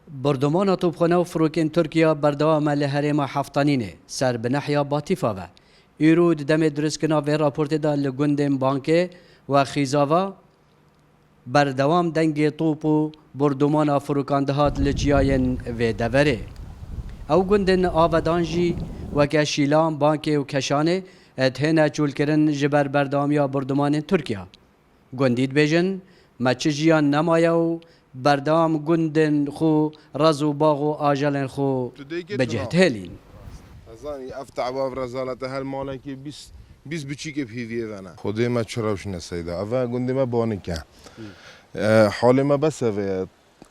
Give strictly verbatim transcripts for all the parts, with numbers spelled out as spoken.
Bordûmana topxane û firokên Tirkiya berdewam e li herêma Heftanînê, ser bi nehiya Batîfa ve. Îro di demê dirustkirina vê raportê de li gundên Bankê we Xîzava berdewam dengê top û bordûmana firokan dihat li çiyayên vê deverê. Ew gundên avedan jî weke Şîlan, Bankê û Keşanê dihêne çolkirin ji ber berdewamiya bordûmanên Tirkiya. Gundî dibêjin, me çi jiyan nemaye û berdewam gundên xwe, rez û bax û ajelên xwe Tu dê kê bi tu cih na? dihêlîn. Ez zanî, ev te'ba, ev rezalete her malekî bîst, bîst biçîkê bi hîviyê ve ne. Xwedê me çi rewş ne seyda. Ev e gundê me Banik e. E, halê me bes ev e.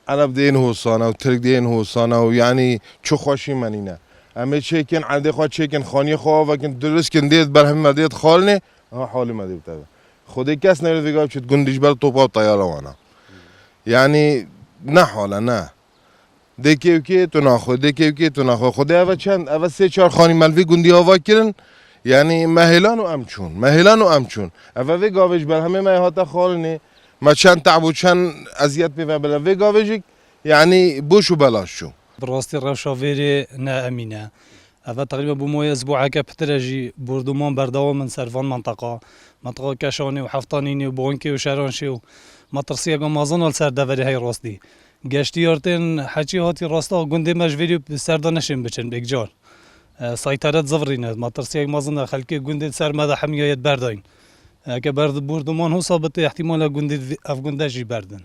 Ereb dê yên hosana û Tirk dê yên hosana û, yanî, çi xweşî me nîne. Em ê çêkin, erdê xwe çêkin, xaniyê xwe avekin, dirist kin, dê berhemê me dê xalinê, ha halê me dê bi te be. Xwedê kes neyre vêga biçit gundî ji ber topa û teyara wana. Yanî, ne hal e, ne. Dê kêvkê tu naxwe, dê kêvkê tu naxwe. Xwedê eve çend, eve sê çar xanî me li vî gundî ava kirin. Yanî, me hêlan û em çûn. Me hêlan û em çûn. Eve vê gavê ji berhemê me hate xalinê. Me çend te'b û çend eziyet pê ve bile vê gavê jî, yanî, boş û belaş çû. Bi rastî rewşa vêrê ne emîn e. Eve teqrîben bû moye zibû heke pitir e jî bordûman berdewam in ser van menteqa. Menteqa Keşanê û Heftanînê û Bankê û Şeranşê û metirsiyeke mezin li ser deverê hey rastî. Geştiyar tên heçî hatî rasta gundê me ji vêrî bi ser de neşên biçin bêkcar. E, seyteret zivirîne, metirsiyek mezin e, xelkê gundê ser me de hemiya yê berdayîn. Eke ber bordûman hosa bitê, ihtimal e gundê, ev gundê jî berdin.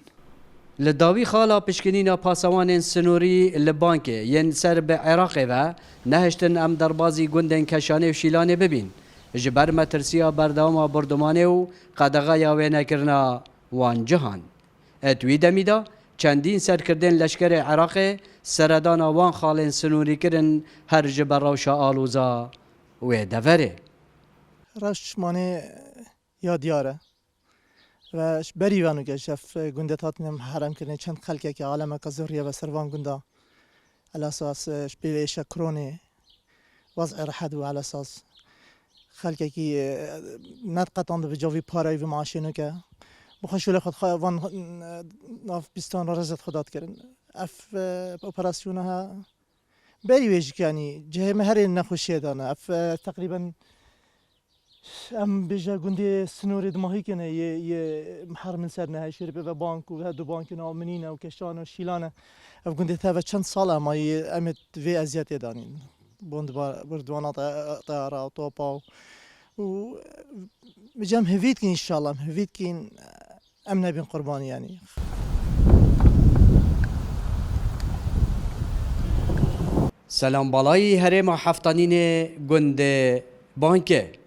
Li dawî xala pişkinîna pasewanên sinorî li Bankê yên ser bi Iraqê ve nehiştin em derbazî gundên Keşanê û Şîlanê bibîn, ji ber metirsiya berdewama bordûmanê û qedexeya wênekirina wan cihan. Di wî demî de çendîn serkirdên leşkerê Iraqê seredana wan xalên sinorî kirin her ji ber rewşa aloza wê deverê. Rewş manê ya diyar e. Ve ji berî ve nûke ji ev gundê hatine herem kirinê çend xelkekî alemeke zor riye ve ser van gunda. Elesas, e, ji pê ve êşe kironê wez'ê rehet bû elesas. Xelkekî, e, net qetan dibe cavî parayî ve maaşê nûke. Bi xwe şûlê xwe dixe van, e, nav bîstan re rezet xwe dat kirin. Ev, e, operasyona ha berî wê jî, yanî cihê me herê nexweşiyê dane. Ev, e, teqrîben Em bêje gundê sinorê dimahîkê ne yê, yê miherim in ser ne, heyşêrê pê ve bank û her du bankên a minî ne û keşan û şîlan e. Ev gundê teve çend sal e, ma yê em ê vê eziyetê danîn. Bomba-, bombardimana te-, teyara û topa û, û bêje em hêvî dikîn înşallah, em hêvî dikîn. Em nebin qurbanî, yanî. Selam Balayî herêma Heftanînê gundê Bankê.